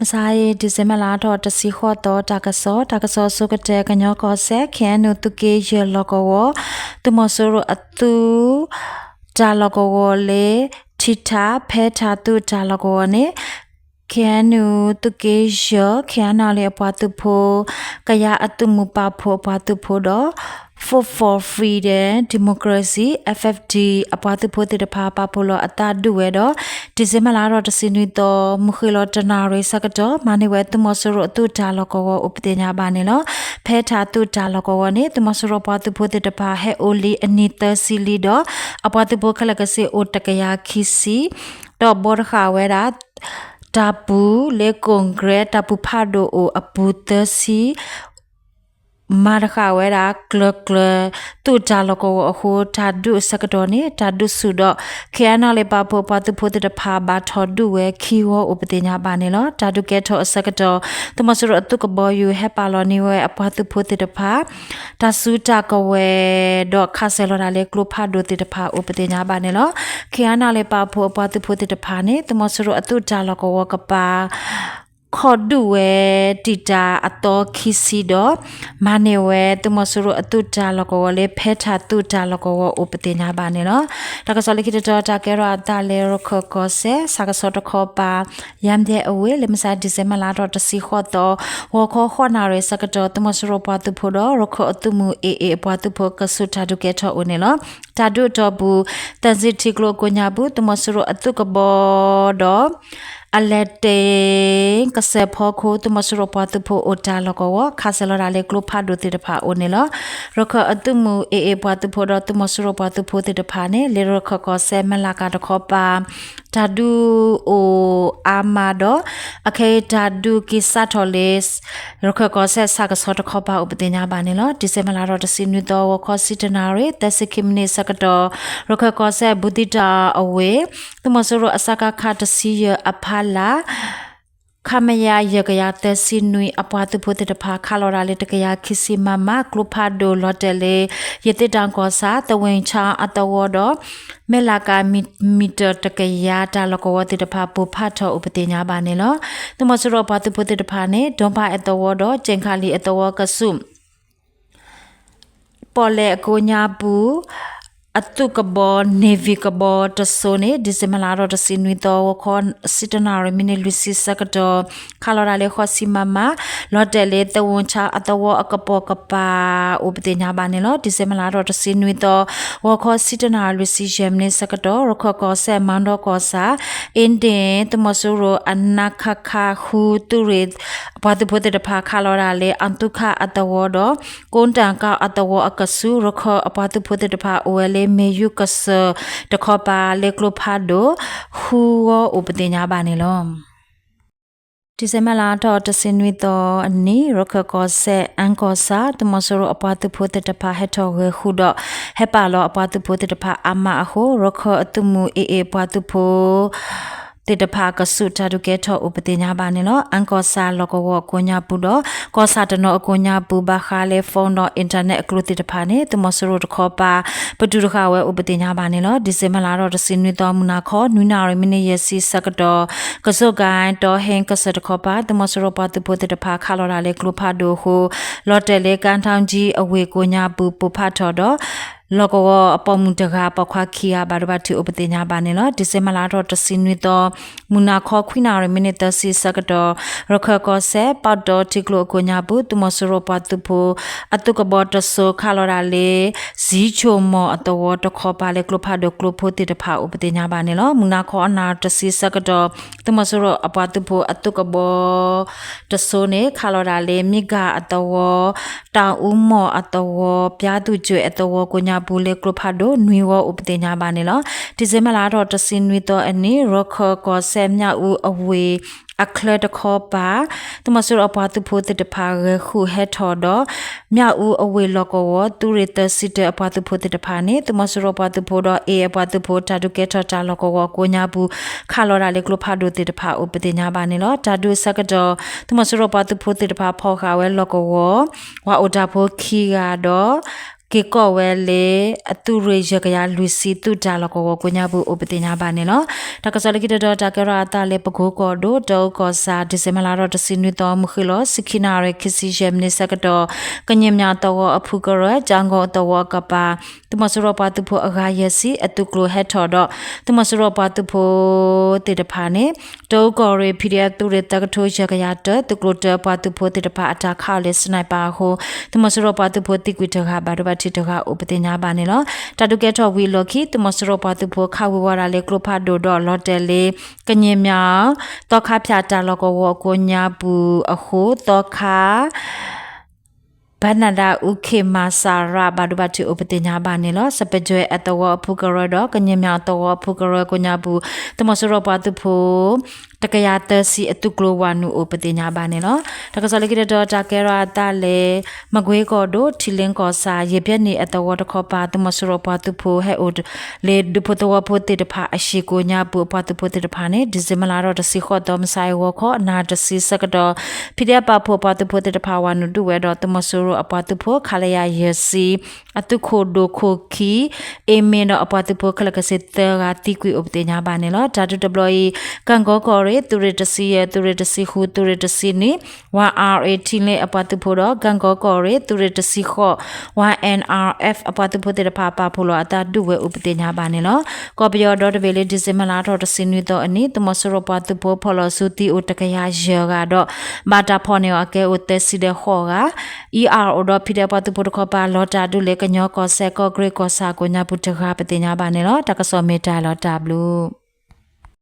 မဆါအံၤ December လါထီၣ်တဆံဃိးသီ တၢ်ကစီၣ်, တၢ်ကစီၣ်အဆိကတၢၢ် ကညီကီၢ်စဲၣ် ခ့ၣ်အဲၣ်ယူၣ် သုးက့ယဲၢ်လီၢ်ကဝီၤ သုးမီၤစိရိၤအသုး တၢ်လီၢ်ကဝီၤလၢ ထံထၣ် ဖဲထၣ်သုးတၢ်လီၢ်ကဝီၤန့ၣ် ခ့ၣ်အဲၣ်ယူၣ် သုးက့ယဲၢ် ခ့ၣ်အဲၣ်ယူၣ် အပှၤသုးဖိ ကယၤအသုးမုၢ်ပာ်ဖှိၣ်အပှၤသုးဖိဒီး Force for Freedom Democracy, F F D အပှၤသုးဖိသ့ၣ်တဖၣ် ပာ်ဖှိၣ်လီၤအသးဒုးဝဲဒီး December လါထီၣ်တဆံနွံသီ မုၢ်ဃ့ၢ်လီၤတနၣ်ရံၣ်ဆၢကတီၢ် မၤန့ၢ်ဝဲသုးမီၤစိရိၤအသုးတၢ်လီၢ်ကဝီၤအိၣ်ပသ့ၣ်ညါဘၣ်န့ၣ်လီၤ. ဖဲထၣ်သုးတၢ်လီၢ်ကဝီၤန့ၣ် သုးမီၤစိရိၤပှၤသုးဖိသ့ၣ်တဖၣ် ဟဲအိၣ်လံအနံၣ်သၢဆံလံဒီး အပှၤသုးဖိခဲလၢာ်ကစ့ၢ်အိၣ်တကယၤခံဆံ ဒီးဘှီတဃာ်ဝဲဒၣ် တၢ်ပူၤလၢ Congress တၢ်ပူၤဖးဒိၣ်အိၣ်အပူၤသၢဆံ မၤတဃာ်ဝဲဒၣ် ကျၢၤကျၢၤ သုးတၢ်လီၢ်ကဝီၤအဃိ တၢ်ဒုးအဆၢကတီၢ်န့ၣ် တၢ်ဒုးဆူၣ်ဒီး ခ့ၣ်အဲၣ်ယူၣ် ပာ်ဖှိၣ်ပှၤသုးဖိသ့ၣ်တဖၣ် ဘၣ်ထီၣ်ဒုးဝဲခံဝီအိၣ်ပသ့ၣ်ညါဘၣ်န့ၣ်လီၤ. တၢ်ဒုးကဲထီၣ်အဆၢကတီၢ် သုးမီၤစိရိၤအသုးကဘီယူၤ ဟဲပာ်လီၤန့ၢ်ဝဲအပှၤသုးဖိသ့ၣ်တဖၣ် တၢ်စုတၢ်ကဝဲၤ ဒီးခးစၢၤလီၤတၢ်လၢကျိဖးဒိၣ်သ့ၣ်တဖၣ် အိၣ်ပသ့ၣ်ညါဘၣ်န့ၣ်လီၤ. ခ့ၣ်အဲၣ်ယူၣ် ပာ်ဖှိၣ်အပှၤသုးဖိသ့ၣ်တဖၣ်န့ၣ် သုးမီၤစိရိၤအသုးတၢ်လီၢ်ကဝီၤကပၤ ခီၣ်ဒုးဝဲတံာ်တာ်အသီခံဆံဒီး မၤန့ၢ်ဝဲသုးမီၤစိရိၤအသုးတၢ်လီၢ်ကဝီၤလၢ ဖဲထၣ်သုးတၢ်လီၢ်ကဝီၤအိၣ်ပသ့ၣ်ညါဘၣ်န့ၣ်လီၤ. တၢ်ကစီၣ်လၢခံတတီၤ တၢ်ကဲထီၣ်အသးလၢ ရခၢၣ်ကီၢ်စဲၣ် ဆၣ်ကဆီတခီပၤ ယၣ်ဒဲအဝ့ၢ် လၢမဆါ December လါထီၣ်တဆံဃိးသီ ဂီၤခီဃိးနၣ်ရံၣ်ဆၢကတီၢ် သုးမီၤစိရိၤပှၤသုးဖိဒီး ရခၢၣ်အသုးမုၢ် A A အပှၤသုးဖိကဆူး တၢ်ဒုးကဲထီၣ်အိၣ်န့ၣ်လီၤ. တၢ်ဒုးအတီၢ်ပူၤ သၢဆံထံကျိအကိးညါပူၤ သုးမီၤစိရိၤအသုးကဘီဒီး အလဲၤတ့ၢ် ကစၢၢ်ဖီခိၣ် သုးမီၤစိရိၤပှၤသုးဖိအိၣ်တၢ်လီၢ်ကဝီၤ ခးစၢၤလီၤတၢ်လၢကျိဖးဒိၣ်သ့ၣ်တဖၣ်အိၣ်န့ၣ်လီၤ. ရခၢၣ်အသုးမုၢ် A A ပှၤသုးဖိဒီး သုးမီၤစိရိၤပှၤသုးဖိသ့ၣ်တဖၣ်န့ၣ် လၢရခၢၣ်ကီၢ်စဲၣ် မဲၢ်လးကၤတခီပၤ တၢ်ဒုးအိၣ်အါမးဒီး အခဲအံၤတၢ်ဒုးက့ၤစးထီၣ်လၢ ရခၢၣ်ကီၢ်စဲၣ် ဆၣ်ကဆီတခီပၤအိၣ်ပသ့ၣ်ညါဘၣ်န့ၣ်လီၤ. December လါထီၣ်တဆံနွံသီ ဂီၤခီဆံတနၣ်ရံၣ် သၢဆံခံမံးနံးဆၢကတီၢ် ရခၢၣ်ကီၢ်စဲၣ် ဘူးသံတၢ်အဝ့ၢ် သုးမီၤစိရိၤအ စကခ တဆံယဲၢ်အဖီလာ် ခမရ ယဲၢ်ကယၤသၢဆံနွံ အပှၤသုးဖိသ့ၣ်တဖၣ် ခးလီၤတၢ်လၢ တကယၤခံဆံ မမ ကျိဖးဒိၣ်လီၤတဲာ်လၢ ရသေ့တောင်ကီၢ်ဆၣ် သဝ့ၣ်ဆါအသဝီဒီး မဲၢ်လးကၤ မံၤတၢၢ်တကယၤ တၢ်လီၢ်ကဝီၤသ့ၣ်တဖၣ် ပိၢ်ဖးထီၣ်အိၣ်ပသ့ၣ်ညါဘၣ်န့ၣ်လီၤ. သုးမီၤစိရိၤအပှၤသုးဖိသ့ၣ်တဖၣ်န့ၣ် ဒိၣ်ပၢ်အဲၣ်သဝီဒီး ကၠ့ၣ်ခးလံၣ်အသဝီကဆူး ပီၣ်လဲၣ်အကိးညါပူၤ အသုးကဘီ Navy ကဘီတစိၤန့ၣ် December လါထီၣ်တဆံနွံသီ ဂီၤခီဆံတနၣ်ရံၣ် မံးနံးလွံၢ်ဆံဆၢကတီၢ် ခးလီၤတၢ်လၢ ဃိးဆံ မမ လီၤတဲာ်လၢ သဝ့ၣ်ဆါအသဝီအကပိာ်ကပၤ အိၣ်ပသ့ၣ်ညါဘၣ်န့ၣ်လီၤ. December လါထီၣ်တဆံနွံသီ ဂီၤခီဆံတနၣ်ရံၣ် လွံၢ်ဆံယဲၢ်မံးနံးဆၢကတီၢ် ရခၢၣ်ကီၢ်စဲၣ် မၢ်ဒီကီၢ်ဆၣ် အ့ဒ့ၣ် သုးမီၤစိရိၤအ နခခ ဃုသုးရ့ၣ် အပှၤသုးဖိသ့ၣ်တဖၣ် ခးလီၤတၢ်လၢ အသုးခးအသဝီဒီး ကိတၢၣ်ကီၢ်အသဝီအကဆူး ရခၢၣ်အပှၤသုးဖိသ့ၣ်တဖၣ် အိၣ်ဝဲလၢမ့ၢ်ယူၤကစၢၢ်တခီပၤ လၢကျိဖးဒိၣ် ဃုဂီၤအိၣ်ပသ့ၣ်ညါဘၣ်န့ၣ်လီၤ. December လါထီၣ်တဆံနွံသီအနံၤ ရခၢၣ်ကီၢ်စဲၣ် အၣ်ကီၢ်ဆၣ် သုးမီၤစိရိၤအပှၤသုးဖိသ့ၣ်တဖၣ် ဟဲထီၣ်ဂဲၤဃုာ်ဒီး ဟဲပာ်လီၤအပှၤသုးဖိသ့ၣ်တဖၣ်အါမးအဃိ ရခၢၣ်အသုးမုၢ် A A အပှၤသုးဖိ သ့ၣ်တဖၣ်ကဆူး တၢ်ဒုးကဲထီၣ်အိၣ်ပသ့ၣ်ညါဘၣ်န့ၣ်လီၤ. အၣ်ကီၢ်ဆၣ်လီၢ်ကဝီၤအကိးညါပူၤဒီး ကီၢ်ဆၣ်တနီၤအကိးညါပူၤ ဘၣ်ဃးလၢ phone ဒီး internet အကျိၤသ့ၣ်တဖၣ်န့ၣ် သုးမီၤစိရိၤတခီပၤ ပတုာ်တဃာ်ဝဲအိၣ်ပသ့ၣ်ညါဘၣ်န့ၣ်လီၤ. December လါထီၣ်တဆံနွံသီ မုၢ်နၤခီ နွံနၣ်ရံၣ် မံးနံးယဲၢ်ဆံဆၢကတီၢ် ကစိကၣ် တီဟ့ကစၢၢ်တခီပၤ သုးမီၤစိရိၤပှၤသုးဖိသ့ၣ်တဖၣ် ခးလီၤတၢ်လၢကျိဖးဒိၣ်အဃိ လီၤတဲာ်လၢကၣ်ထီၣ်ကၠံအဝ့ၢ်ကိးညါပူၤ ပိၢ်ဖးထီၣ်ဒီး လီၢ်ကဝီၤအပိာ်မုၣ်တဂၤ ပိာ်ခွါခံဂၤ ဘၣ်ဒိဘၣ်ထံးအိၣ်ပသ့ၣ်ညါဘၣ်န့ၣ်လီၤ. December လါထီၣ်တဆံနွံသီ မုၢ်နၤခီ ခွံနၣ်ရံၣ် မံးနံးသၢဆံဆၢကတီၢ် ရခၢၣ်ကီၢ်စဲၣ် ပီၣ်တီထံကျိအကိးညါပူၤ သုးမီၤစိရိၤပှၤသုးဖိ အသုးကဘီတစိၤ ခးလီၤတၢ်လၢ ဇံဆိၣ်မီၣ်အသဝီတခီပၤ လၢကျိဖးဒိၣ်ကျိဖိသ့ၣ်တဖၣ်အိၣ်ပသ့ၣ်ညါဘၣ်န့ၣ်လီၤ. မုၢ်နၤခီ အနၣ်တဆံဆၢကတီၢ် သုးမီၤစိရိၤအပှၤသုးဖိအသုးကဘီ တစိၤန့ၣ် ခးလီၤတၢ်လၢ မံဂၤအသဝီ တၢ်အူမီၣ်အသဝီ ပျၢ်သူၣ်ကွဲၢ်အသဝီကိးညါပူၤ လၢကျိဖးဒိၣ် နွံဝီအိၣ်ပသ့ၣ်ညါဘၣ်န့ၣ်လီၤ. December လါထီၣ်တဆံနွံသီအနံၤ ရခၢၣ်ကီၢ်စဲၣ် မၠၣ်အူအဝ့ၢ် အချၢတခီပၤ သုးမီၤစိရိၤအပှၤသုးဖိသ့ၣ်တဖၣ် ဂဲၤဃုာ်ဟဲထီၣ်ဒီး မၠၣ်အူအဝ့ၢ်လီၢ်ကဝီၤ သုးရ့ၣ်သၢဆံတၢအပှၤသုးဖိသ့ၣ်တဖၣ်န့ၣ် သုးမီၤစိရိၤအပှၤသုးဖိဒီး A အပှၤသုးဖိ တၢ်ဒုးကဲထီၣ်တၢ်လီၢ်ကဝီၤကိးညါပူၤ ခးလီၤတၢ်လၢကျိဖးဒိၣ်သ့ၣ်တဖၣ်အိၣ်ပသ့ၣ်ညါဘၣ်န့ၣ်လီၤ. တၢ်ဒုးအဆၢကတီၢ် သုးမီၤစိရိၤပှၤသုးဖိသ့ၣ်တဖၣ် ဖီၣ်ဃာ်ဝဲလီၢ်ကဝီၤ ပှၤအိၣ်တၢ်ဖိခံဂၤဒီး က့ၤကီၢ်ဝဲလၢ အသုးရ့ၣ်ယဲၢ်ကယၤလွံၢ်ဆံ သုးတၢ်လီၢ်ကဝီၤကိးညါပူၤအိၣ်ပသ့ၣ်ညါဘၣ်န့ၣ်လီၤ. တၢ်ကစီၣ်လၢခံတတီၤ တၢ်ကဲထီၣ်အသးလၢ ပကိကီၢ်ဒိၣ် တအူကီၢ်ဆၣ် December လါထီၣ်တဆံနွံသီ မုၢ်ဃ့ၢ်လီၤ ဆံခံနၣ်ရံၣ် ခံဆံယဲၢ်မံးနံးဆၢကတီၢ် ကညီမၠးသဝီအဖုကရၢ ကၠါကိအသဝီအကပၤ သုးမီၤစိရိၤပှၤသုးဖိအဂၤယဲၢ်ဆံ အသုးကျိၤဟဲထီၣ်ဒီး သုးမီၤစိရိၤပှၤသုးဖိသ့ၣ်တဖၣ်န့ၣ် တအူကီၢ်ရ့ၣ် PDF သုးရ့ၣ်သၢကထိယဲၢ်ကယၤတၢ သုးကျိၤတၢ ပှၤသုးဖိသ့ၣ်တဖၣ်အတၢ်ခးအီၤလၢ sniper အဃိ သုးမီၤစိရိၤပှၤသုးဖိသံကွံာ်တဂၤ ဘၣ်ဒိဘၣ်ထံးတဂၤအိၣ်ပသ့ၣ်ညါဘၣ်န့ၣ်လီၤ. တၢ်ဒုးကဲထီၣ်ဝံၤအလီၢ်ခံ သုးမီၤစိရိၤပှၤသုးဖိခးဝံၤဝဲဒၣ်လၢကျိဖးဒိၣ်ဒီးလီၤတဲာ်လၢ ကညီမၠး သီခါဖၠၣ်တၢ်လီၢ်ကဝီၤအကိးညါပူၤအဃိ သီခါ ဘၣ်နၢ်ဒၣ်အူခ့ၣ်မၤစၢ်ရၣ် ဘၣ်ဒိဘၣ်ထံးအိၣ်ပသ့ၣ်ညါဘၣ်န့ၣ်လီၤ. စပကြဲအသဝီအဖုကရၢဒီး ကညီမၠးအသဝီအဖုကရၢကိးညါပူၤ သုးမီၤစိရိၤပှၤသုးဖိ တကယၤသၢဆံ အသုးကျိၤဝၤနုာ်အိၣ်ပသ့ၣ်ညါဘၣ်န့ၣ်လီၤ. တၢ်ကစီၣ်လၢခံတတီၤ တၢ်ကဲထီၣ်အသးလၢ မကွ့ကီၢ်ဒိၣ် ထံလ့ကီၢ်ဆၣ် ယ့ၣ်ပျဲနံၣ်အသဝီတခီပၤ သုးမီၤစိရိၤပှၤသုးဖိဟဲအိၣ်လၢ ဒူဖိသဝီဖိသ့ၣ်တဖၣ်အဟံၣ်ကိးညါပူၤ အပှၤသုးဖိသ့ၣ်တဖၣ်န့ၣ် December လါထီၣ်တဆံဃိးသီ မုၢ်ဆါအံၤဂီၤခီ နၣ်တဆံဆၢကတီၢ် ဖံးဒဲးပာ်ဖှိၣ်အပှၤသုးဖိသ့ၣ်တဖၣ်ဝၤနုာ်ဒုးဝဲဒီး သုးမီၤစိရိၤအပှၤသုးဖိ ခလရ ယဲၢ်ဆံ အသုးခိၣ်ဒိၣ်ခိၣ်ခံ အ့မ့ၢ်ဒီးအပှၤသုးဖိခဲလၢာ်ခဲဆ့ သၢဂၤသံကွံာ်အိၣ်ပသ့ၣ်ညါဘၣ်န့ၣ်လီၤ. တၢ်ဒုးတဘျီအံၤ ကၣ်ကိကီၢ်ရ့ၣ် သုးရ့ၣ်တဆံယဲၢ် သုးရ့ၣ်တဆံဃု သုးရ့ၣ်တဆံနွံ ဝၤ အါရ့ၣ် ထံလ့အပှၤသုးဖိဒီး ကၣ်ကိကီၢ်ရ့ၣ် သုးရ့ၣ်တဆံဃိး ဝၤ NRF အပှၤသုးဖိသ့ၣ်တဖၣ် ပာ်ဖှိၣ်လီၤအသးဒုးဝဲအိၣ်ပသ့ၣ်ညါဘၣ်န့ၣ်လီၤ. ကီၢ်ပယီၤဒီတဘ့ၣ်လၢ December လါထီၣ်တဆံနွံသီအနံၤ သုးမီၤစိရိၤပှၤသုးဖိဖီၣ်လီၤစုသံအိၣ်တကယၤယဲၢ်ဂၤဒီး ဘၣ်တၢ်ဖီၣ်န့ၢ်အီၤအကဲအိၣ်သၢဆံဒီးဃိးဂၤ ERO ဒီး ဖံးဒဲးပှၤသုးဖိတခီပၤ လီၤတၢ်ဒုးလၢကညီကီၢ်စဲၣ် ကီၢ်ကရ့ၣ်ကီၢ်ဆၣ်ကိးညါပူၤတဂၤပသ့ၣ်ညါဘၣ်န့ၣ်လီၤ. တၢ်ကစီၣ်မ့ၢ်တၢ်လီၤတၢ်ဘျုး